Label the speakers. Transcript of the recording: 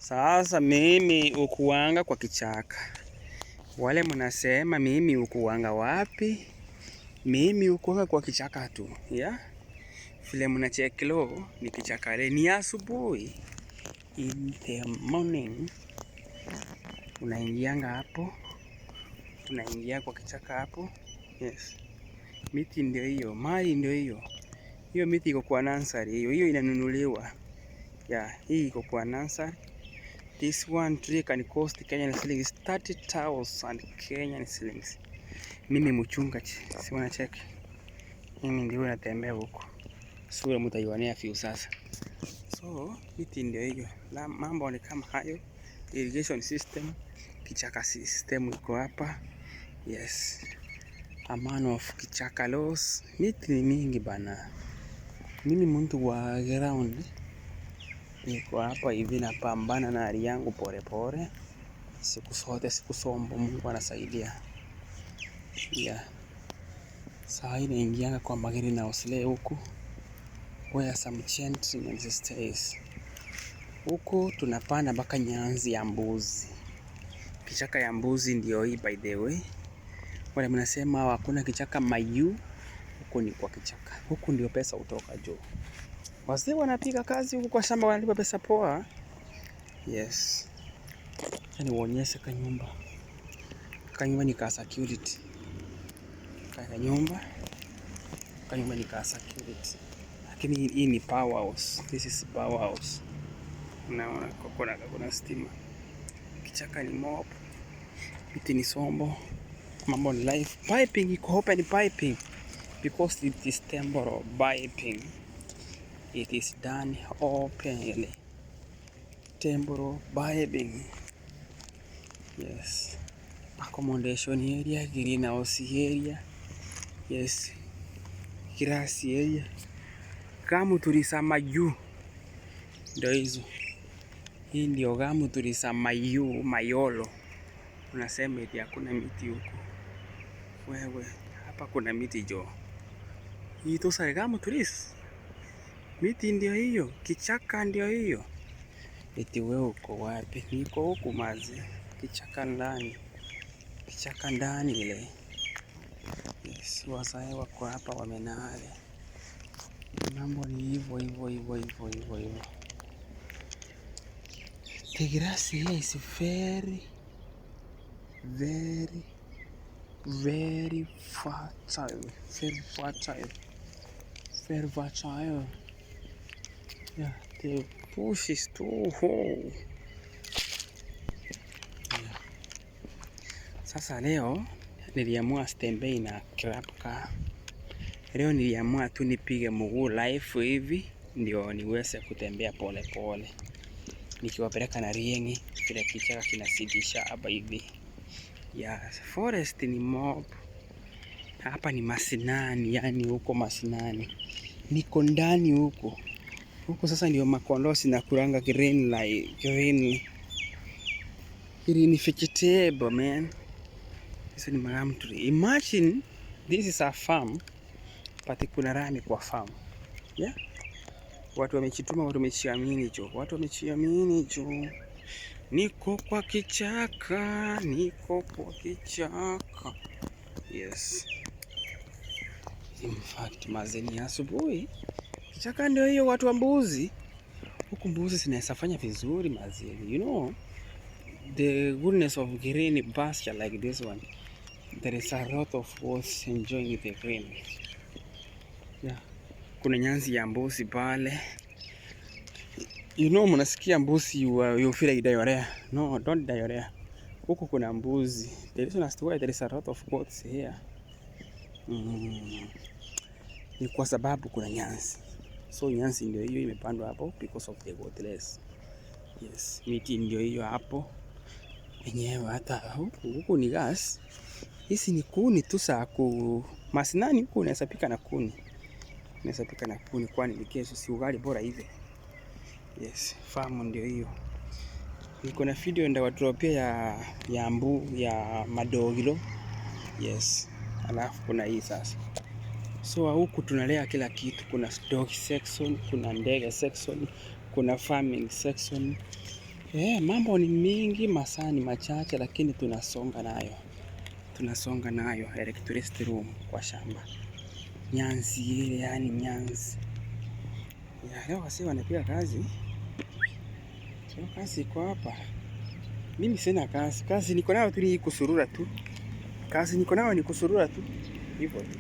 Speaker 1: Sasa mimi ukuanga kwa kichaka. Wale mnasema mimi ukuanga wapi? Mimi ukuanga kwa kichaka tu. Yeah? Vile mnachekilo ni kichaka le ni asubuhi. In the morning unaingianga hapo, unaingia kwa kichaka hapo. Yes. Miti ndio hiyo, mali ndio hiyo. Hiyo miti iko kwa nursery hiyo, hiyo inanunuliwa. Yeah, hii iko kwa nursery. This one tree can cost Kenyan shillings 30,000 Kenyan shillings. Mimi mchunga, si wanacheki. Mimi ndio natembea huko. Sura mtaionea view sasa. So, miti ndio hiyo. La, mambo ni kama hayo. Irrigation system, kichaka system iko hapa. Yes. A man of kichaka laws. Miti ni mingi bana. Mimi mtu wa ground. Niko hapa hivi napambana na hali yangu pole pole. Siku zote siku sombo, Mungu anasaidia. Yeah. Saa hii naingianga kwa magari na usile huku. Where some gentlemen stays. Huku tunapanda mpaka nyasi ya mbuzi. Kichaka ya mbuzi ndio hii, by the way. Wale mnasema hakuna kichaka mayu, huku ni kwa kichaka. Huku ndio pesa hutoka juu. Wazee wanapiga kazi huku kwa shamba, wanalipa pesa poa. Yes. Acha niwaonyeshe kanyumba. Kanyumba ni ka security. Kanyumba ni ka security. Lakini hii ni power house. This is power house. Unaona kuna stima. Kichaka ni mob. Miti ni sombo. Mambo ni life. Piping iko open piping because it is temporal piping. It is done openly. Temporal piping. Yes. Accommodation area, greenhouse area. Yes. Grass area. Gum tulisema juu. Ndio hizo. Hii ndio gum tulisema juu Mayolo. Unasema eti hakuna miti huko. Wewe, hapa kuna miti jo. Hii tu sasa gum trees. Miti ndio hiyo, kichaka ndio hiyo. Eti wewe uko wapi? Niko huku mazi. Kichaka ndani. Kichaka ndani ile. Yes, wazae wako hapa wamenale. Mambo ni hivyo hivyo hivyo hivyo hivyo hivyo. The grass here is very, very, very fertile. Very fertile. Very fertile. Yeah, the bush is too whole. Yeah. Sasa leo niliamua sitembei na club car. Leo niliamua tu nipige mguu live hivi ndio niweze kutembea pole pole. Nikiwapeleka na riengi vile kichaka kinazidisha hapa hivi. Yeah, forest ni mob. Hapa ni masinani, yani huko masinani. Niko ndani huko. Huko sasa ndio makondoo zinakulanga green, like green. Green vegetable, man. This ni magum tree. Imagine this is a farm but kuna lami kwa farm. Yeah? Watu wamechituma, watu wamechiamini jo. Watu wamechiamini jo. Niko kwa kichaka, niko kwa kichaka. Yes. In fact, mazeni asubuhi. Kichaka ndio hiyo, watu wa mbuzi. Huku mbuzi zinaweza fanya vizuri mazeni. You know, the goodness of green pasture like this one. There is a lot of us enjoying the green. Yeah. Kuna nyasi ya mbuzi pale. You know, mnasikia mbuzi, you feel like diarrhea. No, don't diarrhea. Huku kuna mbuzi. The reason as to why there is a lot of goats here. Ni kwa sababu kuna nyasi. So nyasi ndio hiyo imepandwa hapo because of the goatless. Yes, miti ndio hiyo hapo. Enyewe hata huku, huku ni gas. Hizi ni kuni tu za ku masinani huku unaweza pika na kuni. Unaweza pika na kuni kwani ni kesho si ugali bora hivi. Yes, farm ndio hiyo. Niko na video ndawadropia ya mbu ya madogilo. Yes. Alafu kuna hii sasa. So huku tunalea kila kitu. Kuna dog section, kuna ndege section, kuna farming section. Mambo ni mingi, masaa ni machache, lakini tunasonga nayo, tunasonga nayo. Electricity room kwa shamba, nyanzi ile, yani nyanzi ya leo. Wasi wanapiga kazi, so kazi iko hapa. Mimi sina kazi, kazi niko nayo tu ni kusurura tu, kazi niko nayo ni kusurura tu hivyo tu.